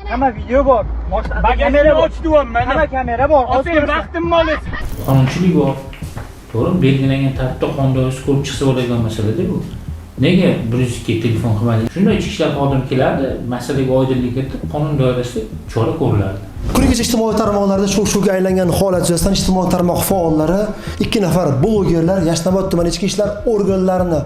Hamma video bor. Bagajni ochyapman. Hamma kamera bor. Hozir vaqtimni olasan. Qonunchilik bor. To'g'rimi? Belgilangan tartibda qonun doirasida ko'rib chiqsa bo'ladigan masalada bu. Nega 102 telefon qilmadik? Shunda ichki ishlar xodimi keladi, masalaga oydinlik kiritib, qonun doirasida chora ko'riladi. Kuni kecha ijtimoiy tarmoqlarda shov-shuvga aylangan holat yuzasidan ijtimoiy tarmoq faollari, 2 nafar blogerlar Yashnobod tumani ichki ishlar organlarini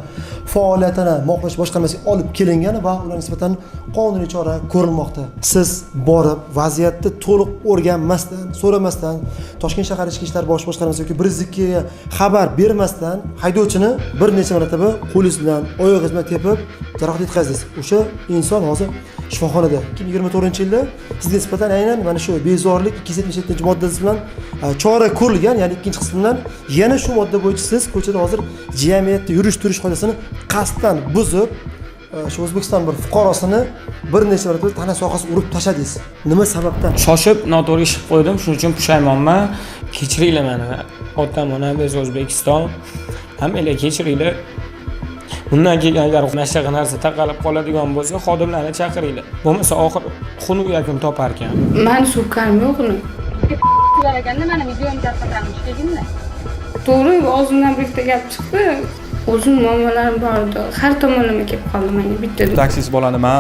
faoliyatini muhokamat boshqarmasiga olib kelingan va ularga nisbatan qonuniy chora ko'rilmoqda. Siz borib vaziyatni to'liq o'rganmasdan, so'ramasdan, Toshkent shahar ichki ishlar bosh boshqarmasi yoki 102 ga xabar bermasdan haydovchini bir necha marotaba qo'lingiz bilan, oyog'ingiz bilan tepib jarohat yetkazdingiz. O'sha inson hozir shifoxonada. 2024-yilda sizga nisbatan aynan mana shu bezorilik 277-moddasi bilan chora ko'rilgan, ya'ni ikkinchi qismidan yana shu modda bo'yicha siz ko'chada hozir jamiyatda yurish turish qoidasini qasddan buzib, shu O'zbekiston bir fuqarosini bir necha marotaba tana sohasiga urib tashladingiz. Nima sababdan? Shoshib noto'g'ri ish qilib qo'ydim, shuning uchun pushaymonman. Kechiringlar meni. Otam, onam, biz O'zbekiston. Hammanglar kechiringlar. Bundan keyin agar mana shunaqa narsa taqalib qoladigan bo'lsa, xodimlarni chaqiringlar. Bo'lmasa oxir xunuk yakun topar ekan. Mani so'kkanim yo'q uni. Ekanda mani videomni tarqatamiz deginda. To'g'ri, og'zimdan bir ikkita gap chiqdi. O'zim muammolarim bor edi. Har tomonlama kelib qoldi menga bitta. Taksist bolani man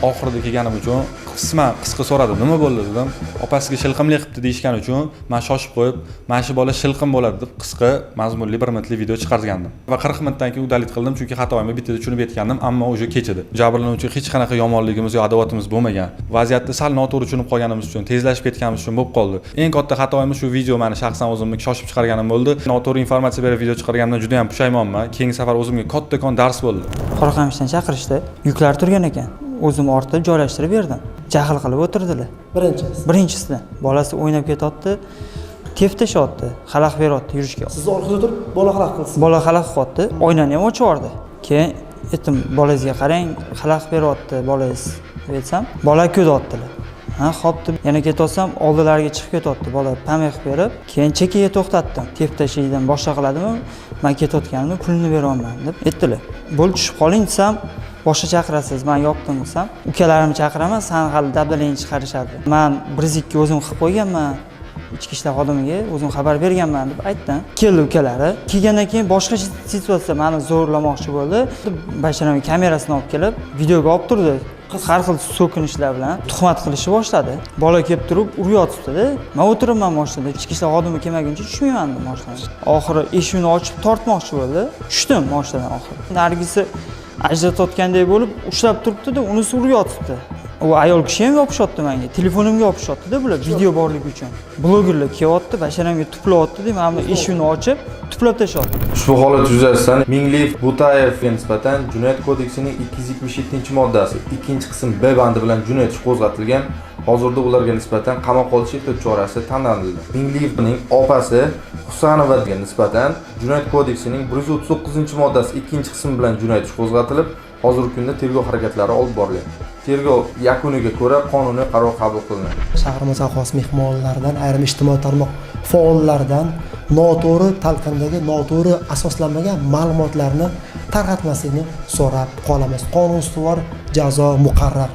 oxirida kelganim uchun qisman qisqa so'radim, nima bo'ldi dedim. Opasiga shilqimlik qilibdi deyishgani uchun man shoshib qo'yib, mana shu bola shilqim bo'ladi deb qisqa mazmunli 1 minutlik video chiqargandim va 40 minutdan keyin удалить qildim, chunki xatoyimni bittada tushunib yetgandim, ammo уже kech edi. Jabrlanuvchiga hech qanaqa yomonligimiz yo adovatimiz bo'lmagan, vaziyatni sal noto'g'ri tushunib qolganimiz uchun, tezlashib ketganimiz uchun bo'lib qoldi. Eng katta xatoyimiz shu video, mani shaxsan o'zimni shoshib chiqarganim bo'ldi. Noto'g'ri informatsiya berib video chiqarganimdan juda yam pushaymonman. Keyingi safar o'zimga kattakon dars bo'ldi. Qoraqamishdan chaqirishdi. Yuklar turgan ekan. O'zim ortib joylashtirib berdim. Jahl qilib o'tirdilar. Birinchisi. Birinchisida bolasi o'ynab ketyapti, tepib tashlayapti, xalaqit beryapti yurishga. Sizni orqada turib bola xalaqit qilsin. Bola xalaqit qilyapti, oynani ham ochib yubordi. Keyin aytdim, bolangizga qarang, xalaqit beryapti bolangiz deb aytsam, bola ko'ryaptilar. Ha, xo'p deb yana ketatsam, oldilariga chiqib ketyapti bola, помех berib, keyin chekkaga to'xtatdim. Tepib tashlaydigan boshqa qiladimi? Man ketayotganimda pulini beryapman deb aytdilar. Bo'ldi, tushib qoling desam, boshqa chaqirasiz, man yopdim desam, ukalarimni chaqiraman, san hali dabdalangni chiqarishadi. Man 102 o'zim qilib qo'yganman, ichki ishlar xodimiga o'zim xabar berganman deb aytdim. Keldi ukalari. Kelgandan keyin boshqa situatsiya, mani zo'rlamoqchi bo'ldi. Basharamga kamerasini olib kelib, videoga olib turdi. Har xil so'kinishlar bilan tuhmat qilishni boshladi. Bola kelib turib uryotibdi-da. Men o'tiribman mashinada. Ichki ishlar xodimi kelmaguncha tushmayman dedim mashinadan. Oxiri eshikni ochib tortmoqchi bo'ldi. Tushdim mashinadan oxiri. Narigisi ajratayotgandek bo'lib ushlab turibdi-da, unisi uryotibdi. U ayol kishi ham yopishyapti menga, telefonimga yopishyapti-da bular video borligi uchun. Blogerlar kelyapti, basharamga tuplayapti, mana bu eshikni ochib, tuplab tashlayapti. Ushbu holat yuzasidan Mingliyev Butayevga nisbatan Jinoyat kodeksining 277-moddasi 2-qism B bandi bilan jinoyat ishi qo'zg'atilgan. Hozirda ularga nisbatan qamoqqa olish ehtiyot chorasi tanlanildi. Mingliyevning opasi Husanovaga nisbatan Jinoyat kodeksining 139-moddasi 2-qism bilan jinoyat ishi qo'zg'atilib, hozirgi kunda tergov harakatlari olib borilyapti. Tergov yakuniga ko'ra qonuniy qaror qabul qilinadi. Shahrimizga xos mehmonlardan, ayrim ijtimoiy tarmoq faollaridan noto'g'ri talqindagi, noto'g'ri asoslanmagan ma'lumotlarni tarqatmaslikni so'rab qolamiz. Qonun ustuvor, jazo muqarrar.